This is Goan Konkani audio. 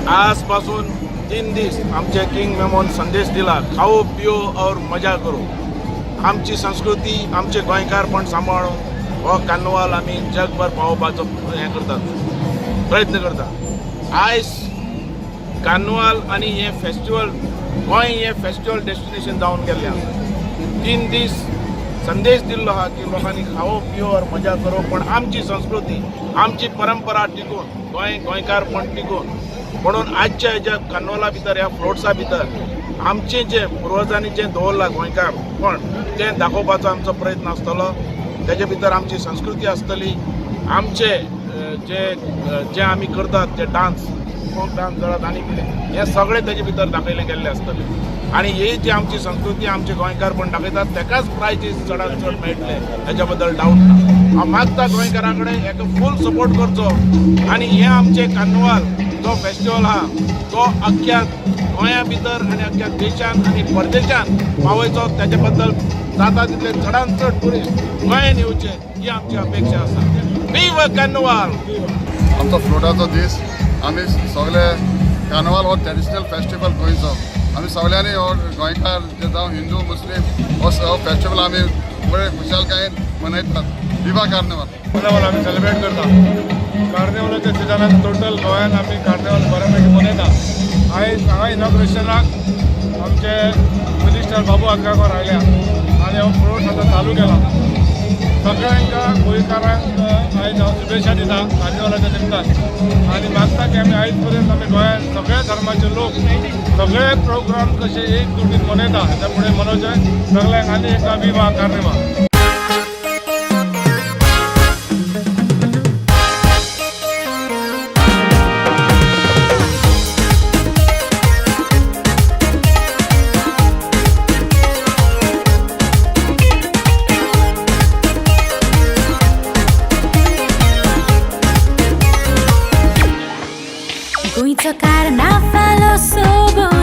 आज पासून 3 दीस आमचे किंग मेमोन संदेश दिला, खाओ पियो और मजा करो. आमची संस्कृती, आमचे गोंयकारपण सांबाळून हो कार्निवाल आमी जगभर पावोवपाचो हें करतात, प्रयत्न करतात. आयज कार्निवाल आनी हें फेस्टिवल, गोंय हें फेस्टिवल डेस्टिनेशन जावन गेल्लें आसा. 3 दीस संदेश दिल्लो आहा की लोकांनी खाओ पियो और मजा करो, पण आमची संस्कृती, आमची परंपरा टिकून, गोंय गोंयकारपण टिकून. म्हणून आजच्या हेज्या कार्निवाला भितर, ह्या फ्लोट्सा भितर आमचें जें पुर्वजांनी जें दवरलां गोंयकारपण, तें दाखोवपाचो आमचो प्रयत्न आसतलो. तेजे भितर आमची संस्कृती आसतली, आमचे जे जे आमी करतात ते डांस, फोक डांस जाल्यार आनी कितें, हें सगळें तेजे भितर दाखयलें गेल्लें आसतलें. आनी ही जी आमची संस्कृती, आमचे गोंयकारपण दाखयतात, तेकाच प्रायजीस चडांत चड मेळटले, हेच्या बद्दल डावट ना. हांव मागता गोंयकारां कडेन हेका फूल सपोर्ट करचो आनी हें आमचें कार्निवाल जो फेस्टिवल आहा तो अख्ख्या गोंया भितर आनी अख्ख्या देशान आनी परदेशान पावयचो. तेजे बद्दल जाता तितले चडांत चड ट्युरिस्ट गोंयान येवचे ही आमची अपेक्षा आसा. विवा कार्निवाल. आमचो फ्लोटाचो दीस, आमी सगळे कार्निवाल हो ट्रेडिशनल फेस्टिवल गोंयचो. आमी सगळ्यांनी हो गोंयकार जावं हिंदू मुस्लीम हो फेस्टिवल आमी बरे खुशालकायेन मनयतात. विवा कार्निवाल. कार्निवाल आमी सेलिब्रेट करता. कार्निवालाच्या सिजनान टोटल गोंयान आमी कार्निवाल बऱ्यापैकी मनयता. आयज हांगा इनॉग्रेशनाक आमचे मिनिस्टर बाबू आजगांवकर आयल्या आनी हो फ्लोट आतां चालू केला. सगळ्यांक गोंयकारांक आयज हांव शुभेच्छा दिता कार्निवालाच्या निमतान आनी मागता की आमी आयज पर्यंत आमी गोंयांत सगळ्या धर्माचे लोक सगळे प्रोग्राम कशे एकजुटीन मनयता, हेच्या फुडें मनोवचे. सगळ्यांक आनी एकदा विवा कार्निवाल. गोंयचो कार्नावाल सोबून.